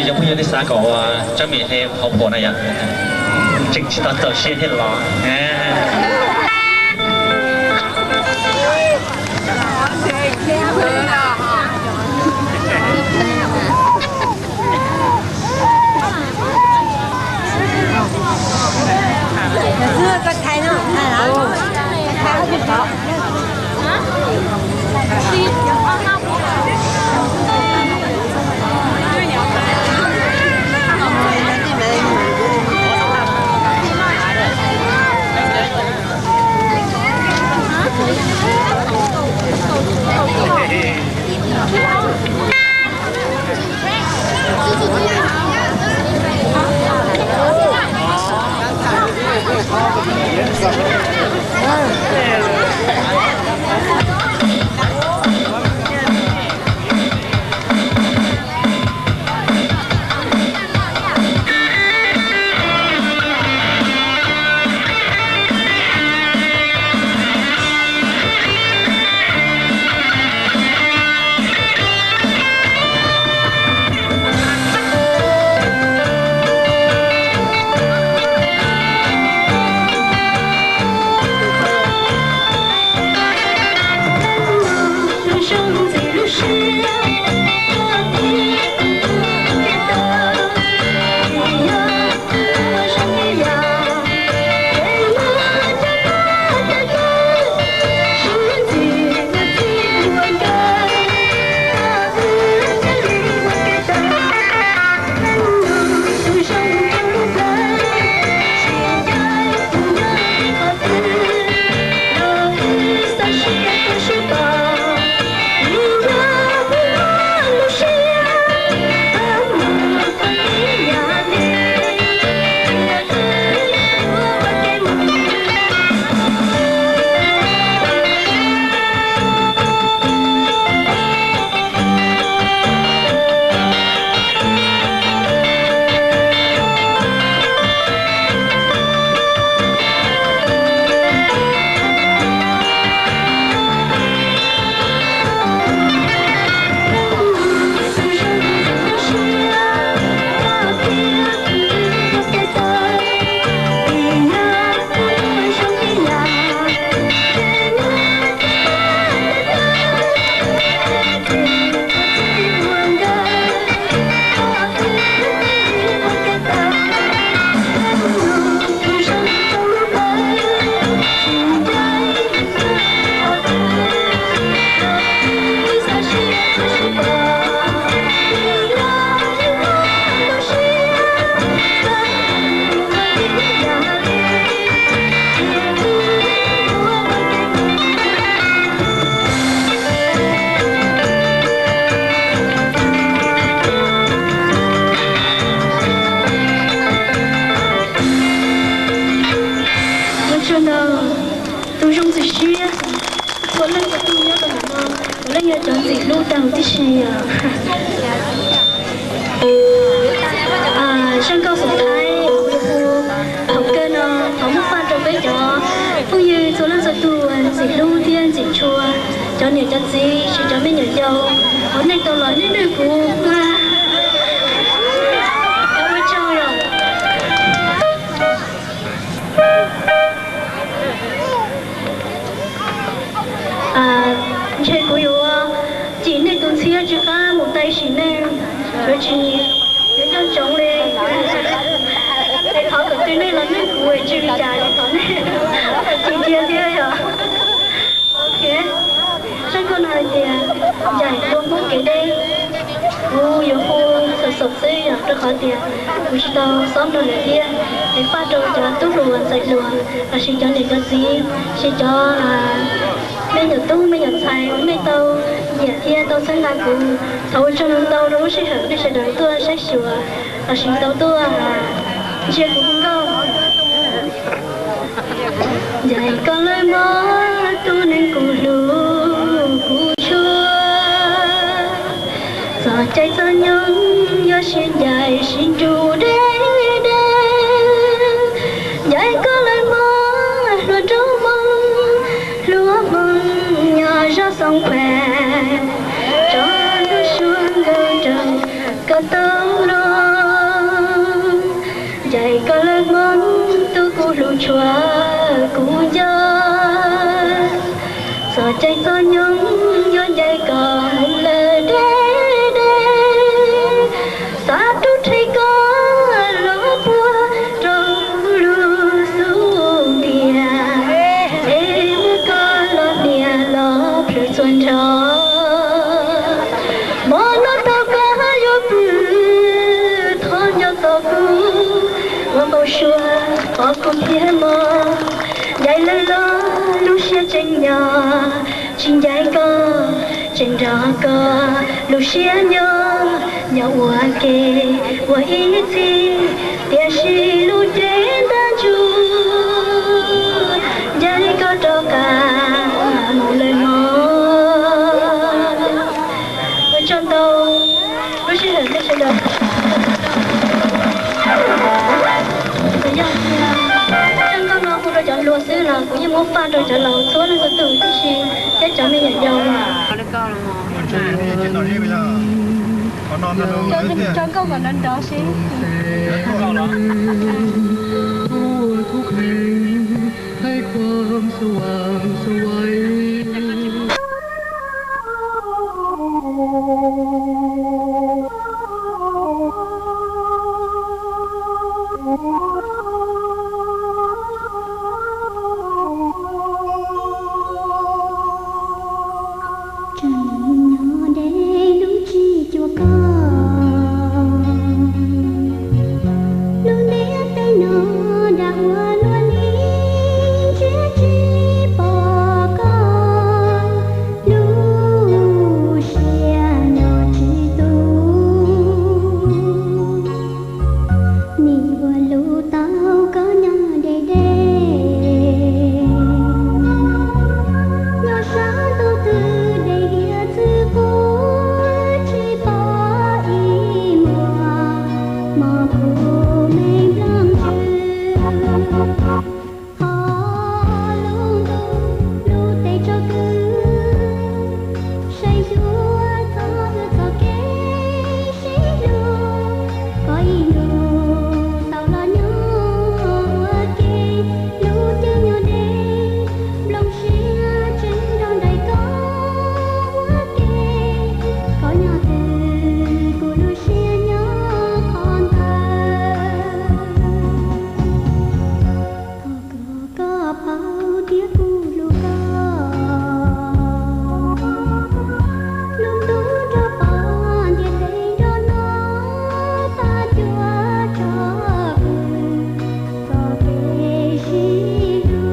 Cov phooj ywg nej xav kom ua Tsab Mim thiab Phov Phuam na yom, tseem tsis tau txaus siab thiab los? Ua tsaug ntau, tus zoo ntxim siab, txhua leej txhua tus nyob rau ntawm no, puav leej yog cov ntxim hlub tag huv tib si os. Zaj nkauj xov thaiv uas hu Thaum Kawg no thov muab faj rau peb cov phooj ywg txhua leej txhua tus ntxim hlub thiab ntxim tshua, cov niam cov txiv, cov me nyuam yaus uas nej tau los nrog kuv. Ua tsaug os. Ntshe kuv yuav cim nej tus ntxhiab tsis qab mus tau sim neej, yuav tsis, yuav nco ntsoov li. Es thov kom twg nej los nrog kuv es tsis li cas li, thov nej cim cia thiab yom. Ok, zaj nkauj no hais tias ncaim tua Hmoob kev deb. Kuv yuav hu xaus xaus xwb yom, rau qhov tias kuv tsis tau xob nrog lawv thiab. Es faj rau cov tub hluas ntxhais hluas lossis cov niam cov txiv, lossis cov me nyuam tub me nyuam ntxhais uas nej tau nyiam thiab tau txhawb nqa kuv. Thov ua tsaug ntau rau lub sij hawm nej sawv daws tuaj saib xyuas lossis tau tuaj ntsia kuv nkauj. Ncaim koj lawm mog, tus neeg kuv hlub kuv tshua. Txoj cai txoj nyoog yuav sib ncaim sib nrug deb deb. Ncaim koj lawm mog, hluas nraug Hmoob, hluas Hmoob nyob zos Xoo Phuam, tso ntuj suab nkauj nraug kom tau luag. Txoj cai txoj nyoog yuav ncaim koj mus lawm deb deb, xav rub rhe koj los puag rau kuv lub xub ntiag, es muab koj los nias los plhws txhua nrho. Hmo no thaum koj yuav pw, thov nco txog kuv, ua npau suav qhov kuv thiab hmo, ncaim lawm los lub siab tseem nyob, tsis ncaim koj tseem nrog koj lub siab nyob, nyob ua ke ua ib txhis, tiam sis lub cev ntag ntsug, ncaim koj rov qab mus lawm mog. Ua tsaug ntau lub sij hawm nej sawv daws. Txawm yog tias zaj nkauj no hu rau cov hluas xwb los kuv yeej muab faj rau cov laus txhua leej txhua tus, tiam sis thiab cov me nyuam yaus. Tso nkauj kom nrov nrov seb. ให้ความสว่างไสว Tseem nyob deb lub tsis cuag koj, lub ntiaj teb no dag ua luaj li, ntsiab tsis pom koj, lub siab nyob tsis tu. Nim ua lub tau koj nyob deb deb, nyob sab ntuj twg deb hiav txwv qub, tsis pom ib muag mos khuv me nplooj tsw. Thov lub ntuj lub teb tso kwv, saib xyuas txog wb txoj kev sib hlub. Koj ib ntus tau los nyob ua ke, lub caij nyob deb, nplooj siab tseem nrog nraim koj ua ke. Koj nyob twg kuv lub siab nyob qhov ntawd. Thov kom koj paub tias kuv hlub koj. Lub ntuj nrog pom ntiaj teb nrog no, pab cuab tso pw txoj kev sib hlub.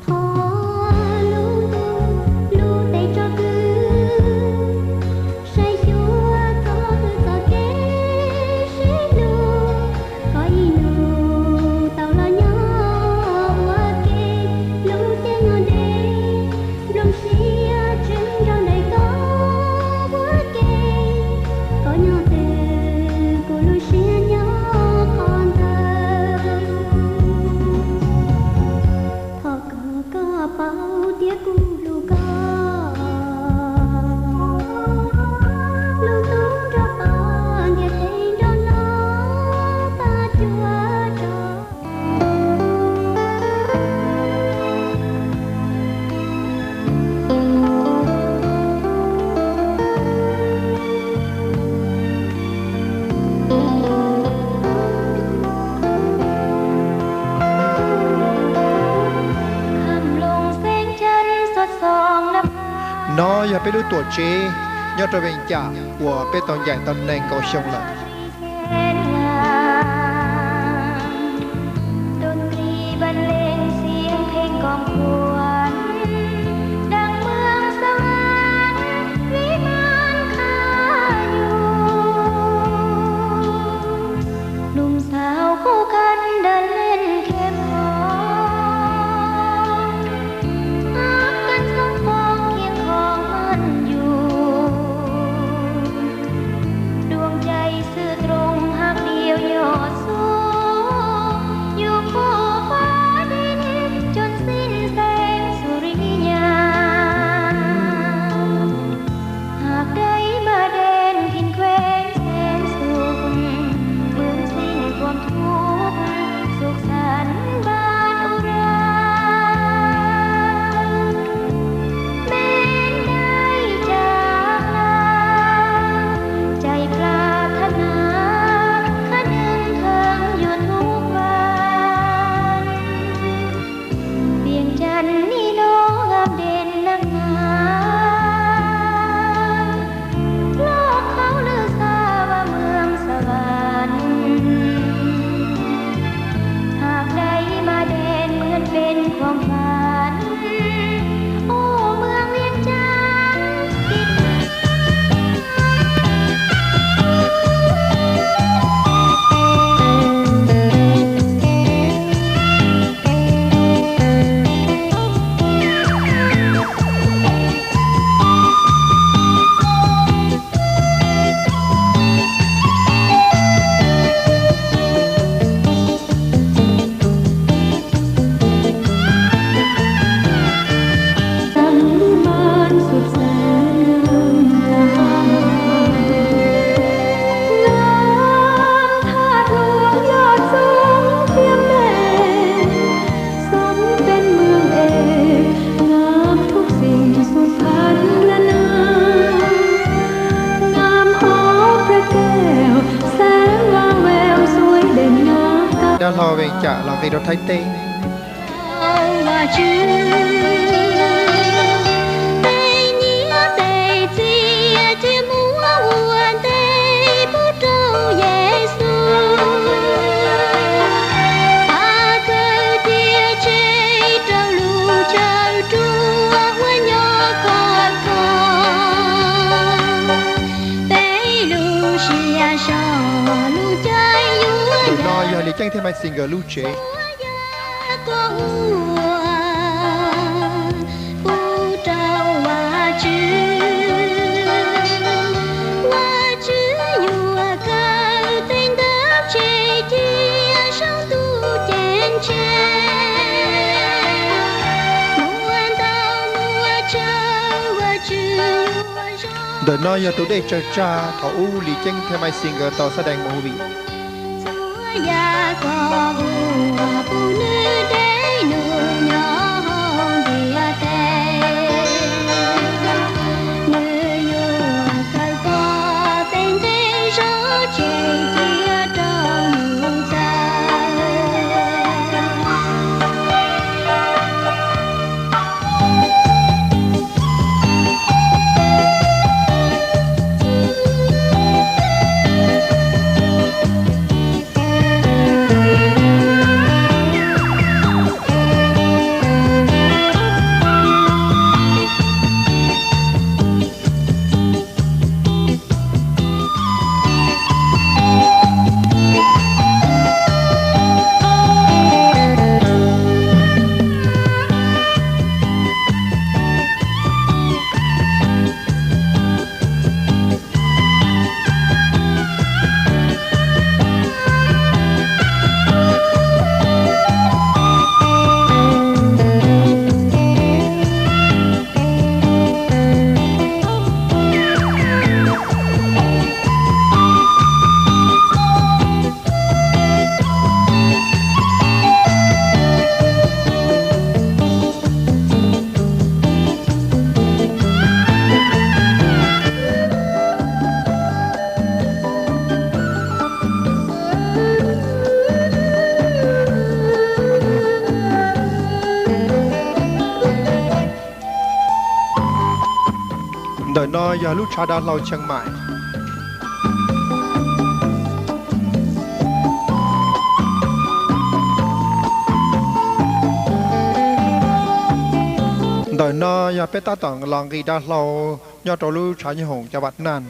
Thov lub ntuj lub teb tso kwv, saib xyuas txog wb txoj kev sib hlub. Koj ib ntus tau los nyob ua ke, lub caij nyob deb, nplooj siab tseem nrog nraim koj ua ke. Koj nyob twg kuv lub siab nyob qhov ntawd. Thov kom koj paub tias kuv hlub koj. Lub ntuj nrog pom ntiaj teb nrog no, pab cuab tso. No yog peb lub tuam tsev nyob rau Vees Cas uas peb tau ncaim tau nees nkaum xyoo lawm. Vòng Vàng, ô mương Viêng Chăn. Dav hlau Vees Cam los nqis rau Thaib teb. Ntawm no yog Lis Ceeb thiab Maiv Xis nkawd lub tsev. Ntawm no yog tus dej tsawg tsag thaum ub Lis Ceeb thiab Maiv Xis nkawd tau xab dees movie. Ntawm no yog lub tshav dav hlau Chiang Mai. Ntawm no yog peb tab tom los nqis dav hlau nyob rau lub tshav nyooj hoom cov Vaj Naj.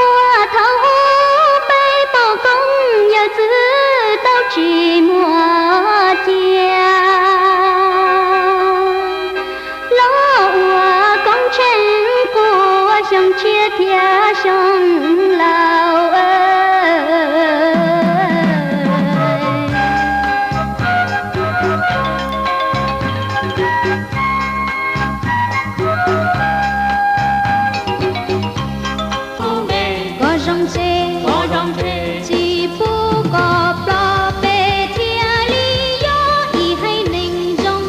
Ua thaum ub peb pom koob yawm txwv tau tsis muaj cia, los ua koob tsheej quaj xyoo tshiab thiab xyoo laus. Koj zoo ntshe tsis pub koj ploj pem thiaj li yog ib haiv neeg zoo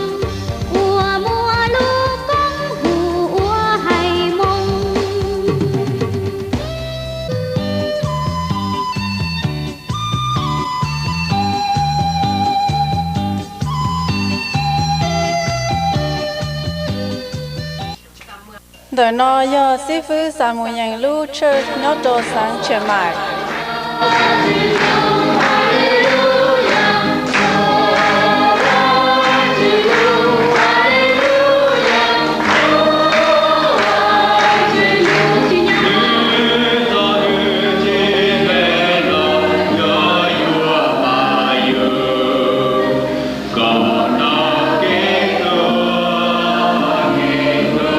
uas muaj lub koob hu ua Haiv Moos. Ntawm no yog xib fwb Xas Mus Yees lub church nyob rau xeev Chiang Mai.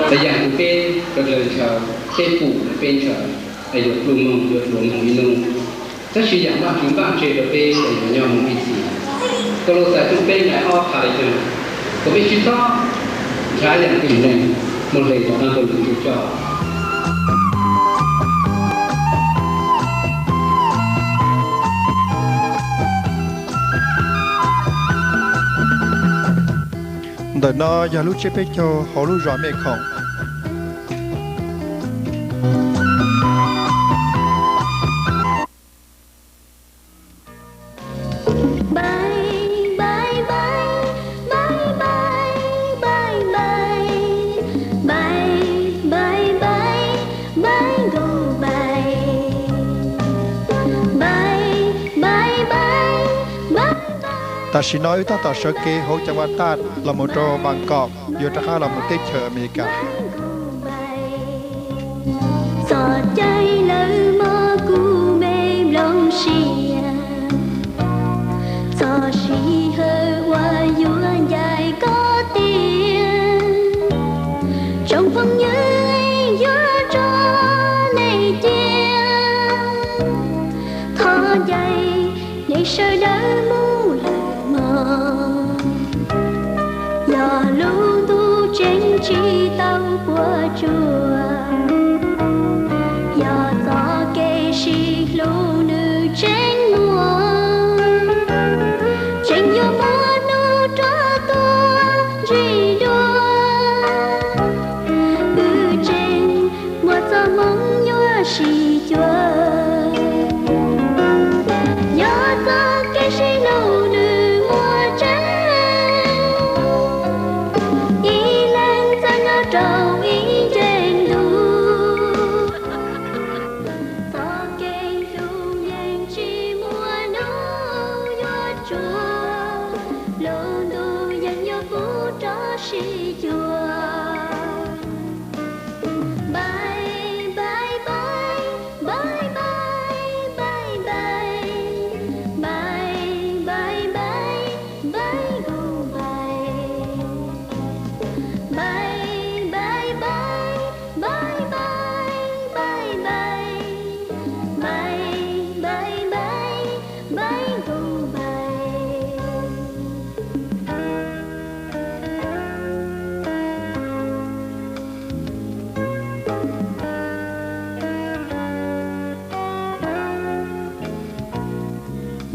Txawm yam kuv peb raws dlawg ntshaw, peb pum peb ntshaw, es yuav pluag moog yuav dluav moog ib nub. Tab sis yam Vajtswv npaj tseg rau peb es yuav nyob moog ib txhis. Kaulauxais tshooj peb nqai ob qha le caag? Kom peb tsi txhob nrhav yam kws neeg muaj hle rov qaab rua lwm tus coj. Ntawm no yog lub tsiab peb caug hauv lub zos Mej Khoom. Tam sim no wb tab tom sawv kev hauv cov vaj taj los mus rau Bangkok, yuav rov qab los mus teb chaws Amelikas. Txoj cai lawv mob kuv me nplooj siab, txog sij hawm uas yuav ncaim koj tiag, tsoom phooj ywg yuav tso nej cia, thov ncaim nej sawv daws mus lawm mog. Yog lub ntuj tseem tsis tau puas tsuaj, yog txoj kev sib hlub nws tseem muaj, tseem yuav muaj hnub rov tuaj ntsib dua, wb tseem muaj txoj hmoo yuav sib cuag. Yog txoj kev sib hlub nws muaj tseeb, ib leeg txawm nyob rau ib nceeg ntuj. Txoj kev hlub yeej tsis muaj hnub yuav tsuag, lub ntuj yeej yuav pub rov sib cuag.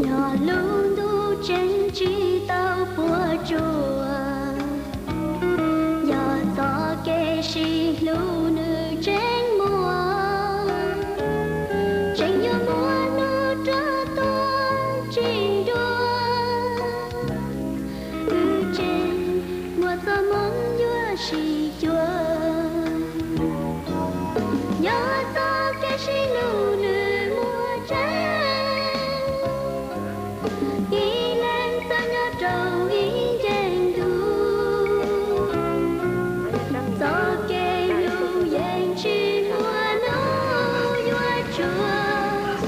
Yog lub ntuj tseem tsis tau puas tsuaj, yog txoj kev sib hlub nws tseem muaj, tseem yuav muaj hnub rov tuaj ntsib dua, wb tseem muaj txoj hmoo yuav sib cuag. Yog txoj kev sib hlub nws muaj tseeb, ib leeg txawm nyob rau ib nceeg ntuj. Txoj kev hlub yeej tsis muaj hnub yuav tsuag,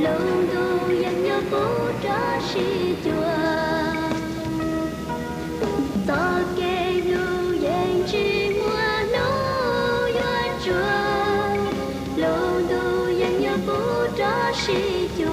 lub ntuj yeej yuav pub rov sib cuag. Txoj kev hlub yeej tsis muaj hnub yuav tsuag, lub ntuj yeej yuav pub rov sib cuag.